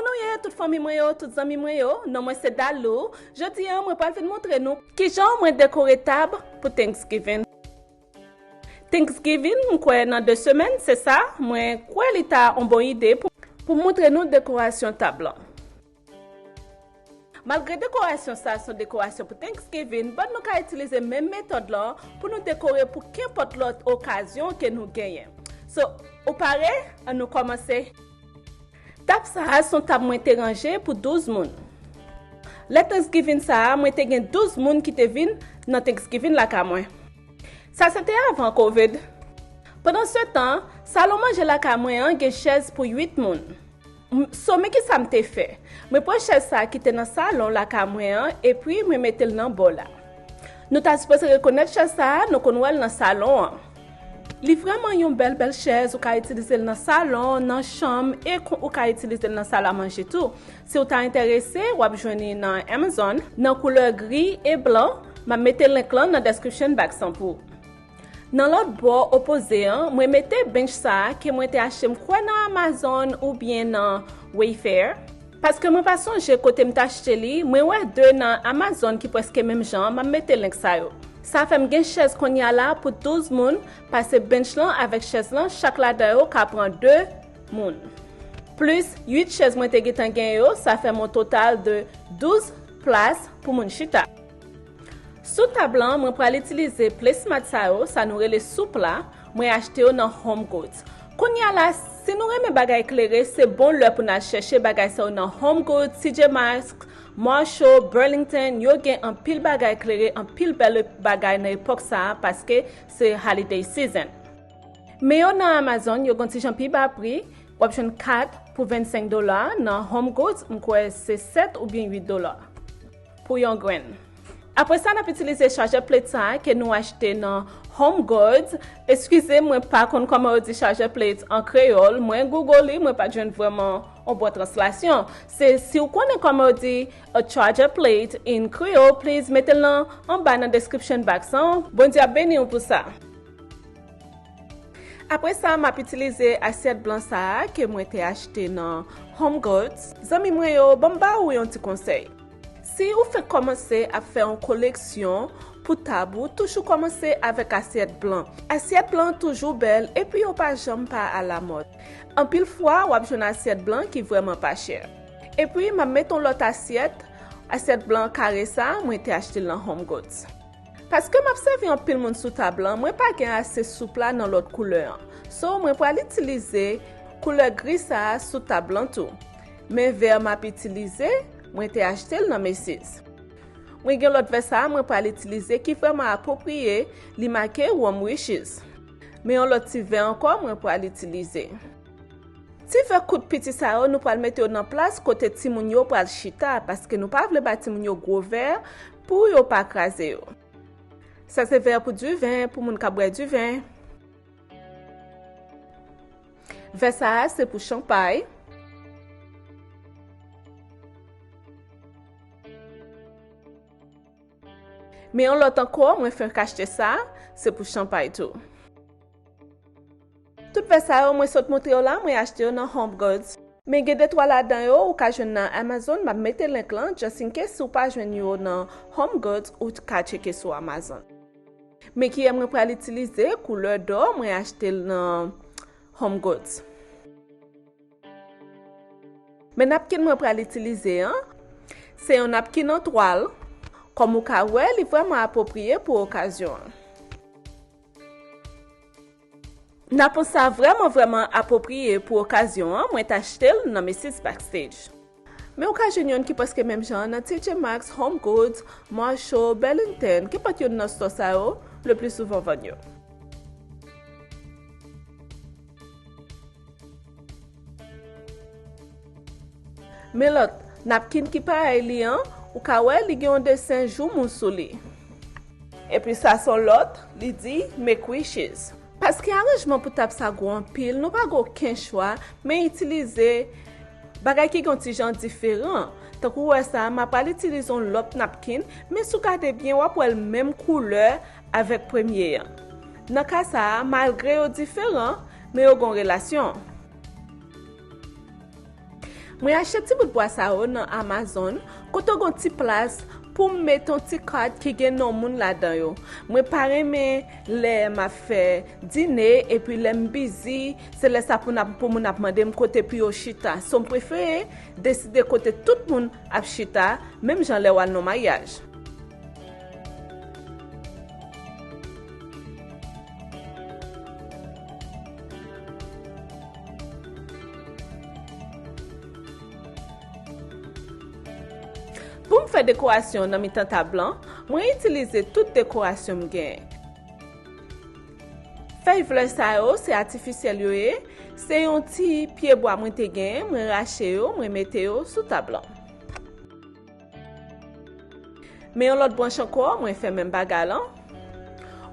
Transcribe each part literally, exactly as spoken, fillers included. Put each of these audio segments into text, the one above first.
Kòman nou ye, tout fanmi mwen yo, tout zanmi mwen yo? Non mwen se Dalou. Jodi a, mwen pral vin montre nou kijan mwen dekore tab pou Thanksgiving. Thanksgiving, m kwè nan de semèn, se sa, mwen kwè li ta yon bon ide pou, pou montre nou dekorasyon tab lan. Malgre dekorasyon sa se yon dekorasyon pou Thanksgiving, but nou ka itilize menm metòd lan pou nou dekore pou kenpòt lòt okazyon ke nou genyen. So, ou pare? Ann nou kòmanse. Tab sa a se yon tab mwen te ranje pou douz moun. Lè Thanksgiving sa a, mwen te gen douz moun ki te vin nan Thanksgiving lakay mwen. Sa se te avan covid. Pandan se tan, salon manje lakay mwen an gen chèz pou uit moun. M- So, men ki sa m te fè? Mwen pran chèz sa a ki te nan salon lakay mwen an, epi mwen mete l nan bò la. Nou ta sipoze rekonèt chèz sa a, nou konn wè l nan salon an. Li vrèman yon bèl, bèl chèz, ou ka itilize l nan salon, nan chanm, e kon- ou ka itilize l nan sal a manje tou. Si w ta enterese, w ap jwenn li nan Amazon, nan koulè gri e blan. M ap mete link lan nan description box lan pou ou. Nan lòt bò opoze an, mwen mete bench sa a ke mwen te achte, m kwè, nan Amazon oubyen nan Wayfair. Paske mwen pa sonje kote m t achte li, mwen wè de nan Amazon ki prèske menm jan, m ap mete link sa yo. Sa fè m gen chèz kounye a la pou douz moun, pase bench lan avèk chèz lan, chak ladan yo ka pran de moun. Plis uit chèz mwen te gentan gen yo, sa fè m yon total de douz plas pou moun chita. Sou tab lan, mwen pral itilize placemat sa yo, sa nou rele soup la, mwen achte yo nan HomeGoods. Kounye a la, si nou renmen bagay klere, se bon lè pou n al chèche bagay sa yo nan HomeGoods, T J Maxx, Marshalls, Burlington, yo gen anpil bagay klere, anpil bèl bagay nan epòk sa a, paske se holiday season. Men yo nan Amazon, yo gon ti jan pi ba pri, w ap jwenn kat pou vennsenk dola, nan HomeGoods, m kwè se sèt oubyen uit dola pou yon grenn. Apre sa, n ap itilize chargeur plate sa a ke nou achte nan HomeGoods. Eskize m, mwen pa konn kòman yo di chargeur plate an kreyòl. Mwen Google li, mwen pa t jwenn vrèman yon bon translasyon. Se, si w konnen kòman yo di a chargeur plate in Creole, please mete l nan, anba nan description box lan. Bondye ap beni w pou sa. Apre sa, m ap itilize asyèt blan sa a ke mwen te achte nan HomeGoods. Zanmi mwen yo, ban m ba ou yon ti konsèy. Si ou fenk kòmanse ap fè yon koleksyon pou tab ou, toujou kòmanse avèk asyèt blan. Asyèt blan toujou bèl epi yo pa janm pa alamòd. Anpil fwa, w ap jwenn asyèt blan ki vrèman pa chè. Epi, m ap met yon lòt asyèt, asyèt blan kare sa a, mwen te achte l nan HomeGoods. Paske m ap sèvi anpil moun sou tab lan, mwen pa gen ase soup la nan lòt koulè an. So, mwen pral itilize koulè gri sa a sou tab lan tou. Men vè m ap itilize, mwen te achte l nan Macy's. Mwen gen lòt vè sa a mwen pral itilize ki vrèman apwopriye, li make Warm Wishes. Men yon lòt ti vè ankò mwen pral itilize. Ti vè kout piti sa yo, nou pral mete yo nan plas kote timoun yo pral chita, paske nou pa vle ba timoun yo gwo vè pou yo pa kraze yo. Sa se vè pou diven, pou moun k ap bwè diven. Vè sa a se pou chanpay. Men yon lòt ankò, mwen fenk achte sa, se pou chanpay tou. Tout vè sa yo mwen sot montre w la, mwen achte yo nan HomeGoods. Men gen de twa ladan yo ou ka jwenn nan Amazon, m ap mete link lan, just in case si w pa jwenn yo nan HomeGoods, ou ka tcheke sou Amazon. Men kiyè mwen pral itilize, koulè dò, mwen achte l nan HomeGoods. Men napkin mwen pral itilize an, se yon napkin an twal. Kòm ou ka wè, li vrèman apwopriye pou okazyon an. Napon sa vrèman, vrèman apwopriye pou okazyon an, mwen t achte l nan Macy's Backstage. Men ou ka jwenn youn ki prèske menm jan an nan T J Maxx, HomeGoods, Marshalls, Burlington, kenpòt youn nan stò sa yo, le pli souvan vann yo. Men lòt, napkin ki parèy li an, ou ka wè li gen yon desen joumou sou li. Epi sa se yon lòt, li di Make Wishes. Paske aranjman pou tab sa gwo anpil, nou pa gen okenn chwa, men itilize bagay ki gen yon ti jan diferan. Tankou w wè sa, m ap pral itilize yon lòt napkin, men si w gade byen, w ap wè l menm koulè avèk premye an. Nan ka sa a, malgre yo diferan, men yo gen yon relasyon. Mwen achte ti bout bwa sa yo nan Amazon, kote w gen yon ti plas pou m met yon ti kat ki gen non moun ladan yo. Mwen pa renmen lè m ap fè dine, epi lè m bizi, se lè sa pou n ap, pou moun ap mande m kote pou yo chita. So, m prefere deside kote tout moun ap chita, menm jan lè w al nan maryaj. Pou m fè dekorasyon nan mitan tab lan, mwen itilize tout dekorasyon m genyen. Fèy flè sa yo, se atifisyèl yo ye. Se yon ti pye bwa mwen te genyen, mwen rache yo, mwen mete yo sou tab lan. Men yon lòt branch ankò, mwen fè menm bagay lan.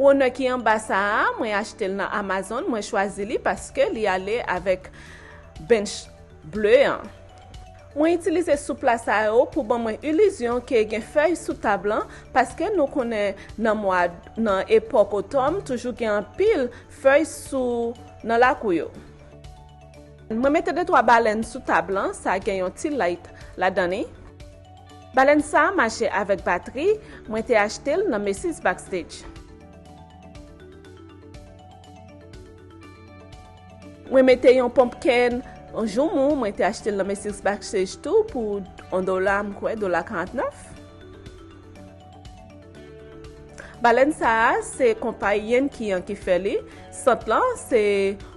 Wonè ki anba sa a, mwen achte l nan Amazon, mwen chwazi li paske li ale avèk bench ble an. Mwen itilize sou pla sa yo pou ban mwen ilizyon ke gen fèy sou tab lan, paske nou konnen nan mwa, nan epòk otòn, toujou gen anpil fèy sou, nan lakou yo. Mwen mete de twa balèn sou tab lan, sa gen yon ti light ladan li. Balèn sa a mache avèk batri, mwen te achte l nan Macy's Backstage. Mwen mete yon pumpkin, yon joumou, mwen te achte l nan Macy's Backstage tou pou yon dola, m kwè, dola karantnèf. Balèn sa a, se konpay Yankee an ki fè li. Sant lan, se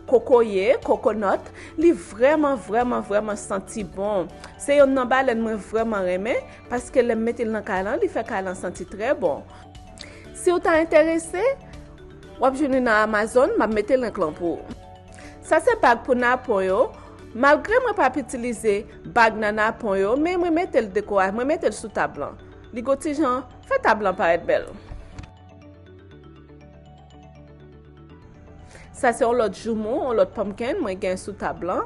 kokoye, coconut. Li vrèman, vrèman, vrèman santi bon. Se yonn nan balèn mwen vrèman renmen, paske lè m mete l nan kay lan, li fè kay lan santi trè bon. Si w ta enterese, w ap jwenn li nan Amazon, m ap mete link lan pou ou. Sa se bag pou napon yo. Malgre mwen p ap itilize bag nan napon yo, men mwen mete l dekora-, mwen mete l sou tab lan. Li gon ti jan fè tab lan parèt bèl. Sa se yon lòt joumou, yon lòt pumpkin mwen gen sou tab lan.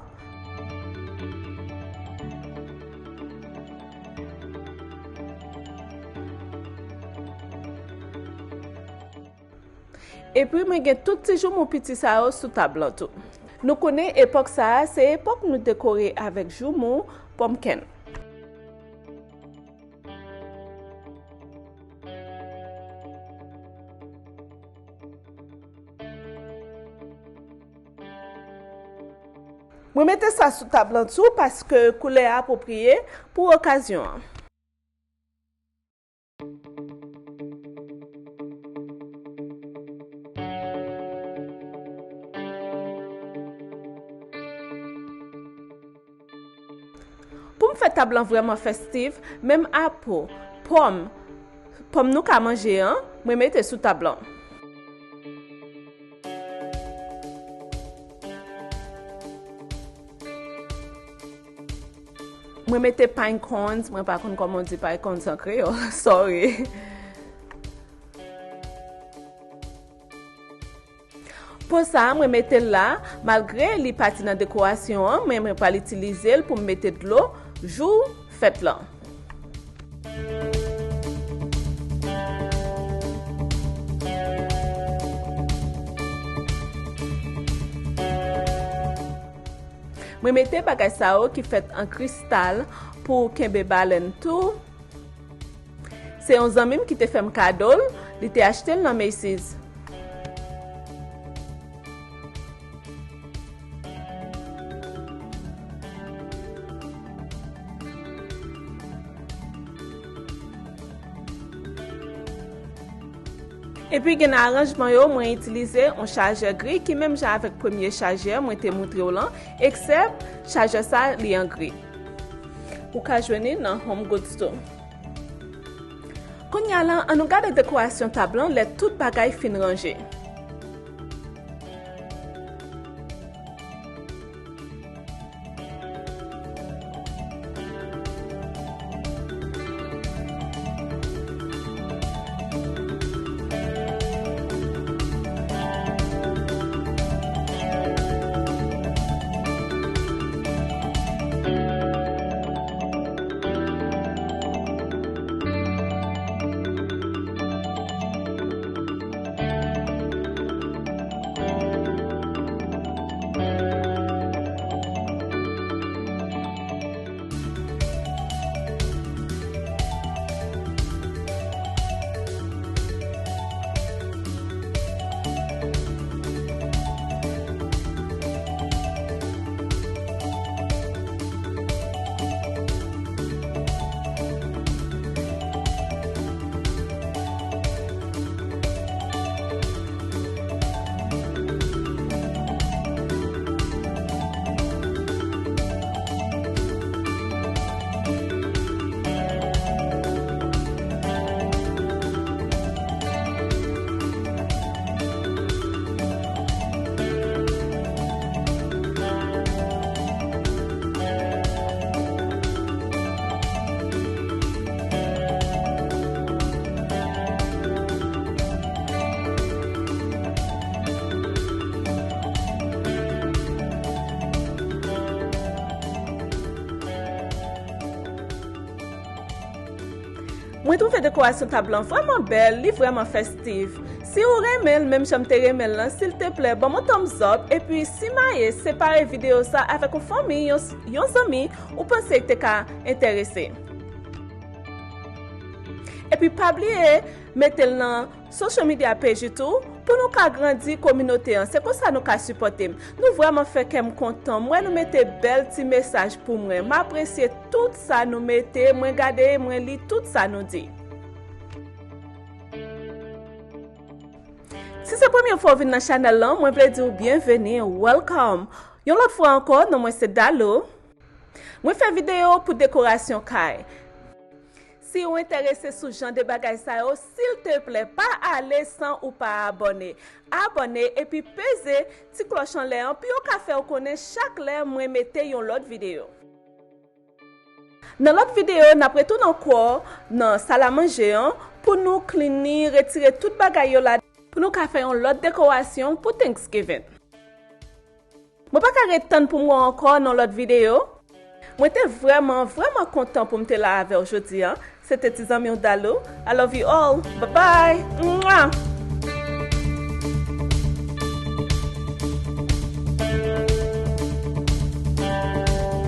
Epi mwen gen tout ti joumou piti sa yo sou tab lan tou. Nou konnen epòk sa a, se epòk nou dekore avèk joumou, pumpkin. Mwen mete sa sou tab lan tou paske koulè a apwopriye pou okazyon an. Pou m fè tab lan vrèman festif, menm apo, pòm, pòm nou ka manje an, mwen mete sou tab lan. Mwen mete pine cones, mwen pa konn kòman w di pine cones an kreyòl, sorry. Po sa a, mwen mete l la, malgre li pati nan dekorasyon an, men mwen pral itilize l pou m mete dlo jou fèt lan. Mwen mete bagay sa yo ki fèt an kristal pou kenbe balèn tou. Se yon zanmi m ki te fè m kado l, li te achte l nan Macy's. Epi gen nan aranjman yo, mwen itilize yon chajè gri ki menm jan avèk premye chajè mwen te moutre w lan, eksè chajè sa li an gri. Ou ka jwenn li nan Home Goods tou. Kounye a la, ann nou gade dekorasyon tab lan lè tout bagay fin ranje. Mwen twouve dekorasyon tab lan vrèman bèl, li vrèman festif. Si ou renmen l menm jan m te renmen l lan, silteplè, ban m yon thumbs up, epi simaye separe videyo sa avèk yon fanmi, yon, yon zanmi ou panse k te ka enterese. Epi pa bliye mete l nan social media page tou, pou nou ka grandi kominote an. Se konsa nou ka sipòte m. Nou vrèman fè kè m kontan. M wè nou mete bèl ti mesaj pou mwen. M apresye tout sa nou mete, mwen gade, mwen li tout sa nou di. Si se premye fwa w vin nan chanèl lan, mwen vle di w byenveni, welcome. Yon lòt fwa ankò, non mwen se Dalo. Mwen fè videyo pou dekorasyon kay. Si w enterese sou jan de bagay sa yo, silteplè, pa ale san ou pa abòne. Abòne epi peze ti klòch anlè an pou yo ka fè w konnen chak lè mwen mete yon lòt videyo. Nan lòt videyo, n ap retounen ankò nan salamanje an pou nou clean li, retire tout bagay yo la, pou nou ka fè yon lòt dekorasyon pou Thanksgiving. Mwen pa ka ret tann pou m wè w ankò nan lòt videyo. Mwen te vrèman, vrèman kontan pou m te la avè w jodi a. Se te ti zanmi w Dalo. I love you all. Bye bye. Mwah!